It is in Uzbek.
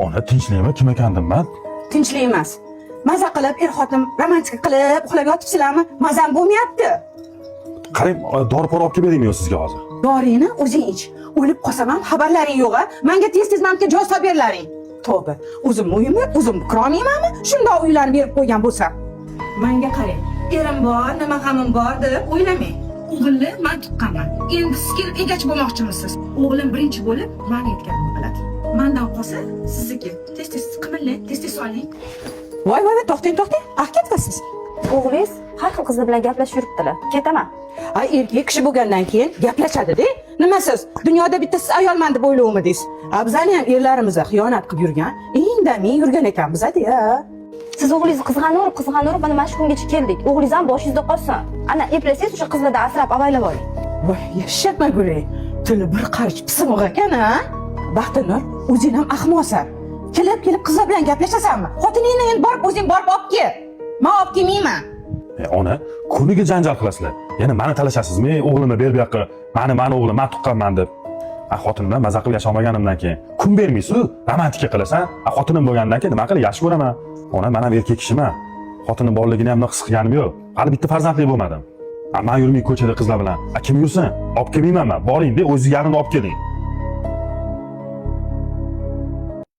Ona, tinchlikmi? Kim ekan man? Tinchlik emas. Maza qilib, er xotin romantika qilib uxlab yotibsizlarmi? Mazam bo'lmayapti. Qarang, dori pori olib kelib beraymi yo sizga hozir? Doringni o'zing ich. O'lib qolsam ham xabarlaring yo'q a? Manga tez tez mamga joy solib berlaring. Tavba, o'zimni uyimni o'zim kirolmaymanmi? Shundoq uylarni berib qo'ygan bo'lsam. Manga qarang. Erim bor, nima g'amim bor deb o'ylamang. O'g'ilni man tuqqanman. Endi siz kelib egachi bo'lmoqchimisiz? O'g'lim birinchi bo'lib mani aytganimni qiladi. Mandan qolsa sizniki. Tez tez qimillang, tez tez soling. Voy voy voy, to'xtang, to'xtang. Ah, ketyapsiz. O'g'lingiz har xil qizlar bilan gaplashib yuribdilar. Ketaman. Ay, erkak kishi bo'lgandan keyin gaplashadi-da. Nima siz? Dunyoda bitta siz ayolman deb o'ylovmidingiz? A, bizani ham erlarimiz xiyonat qilib yurgan, indamay yurgan ekan bizada-ya. Siz o'g'lingizni qizg'anaverib, qizg'anaverib mana shu kungacha keldik. O'g'lingiz ham boshingizda qolsin. Ana eplasangiz, o'sha qizlardan asrab avaylab oling. Voy, yashatma gulay. Tili bir qarich pismiq ekan a? Baxtinur, o'zing ham ahmoqsan. Kelib kelib qizlar bilan gaplashasanmi? Xotiningni endi borib o'zing borib olib kel. Men olib kelmayman. Ona, kuniga janjal qilasizlar. Yana mani talashasizmi? O'g'limni ber bu yoqqa. Mani o'g'lim, man tuqqanman deb. A, xotinim bilan maza qilib yasholmaganimdan keyin kun bermaysiz, romantika qilasan. A, xotinim bo'lgandan keyin nima qilib yaxshi ko'raman. Ona, man ham erkak kishiman. Xotinim borligini ham his qilganim yo'q. Hali bitta farzandli bo'lmadim. A, man yurmay ko'chada qizlar bilan. A, kim yursin? Olib kelmayman man. Boring de, o'zingiz yarimni olib keling.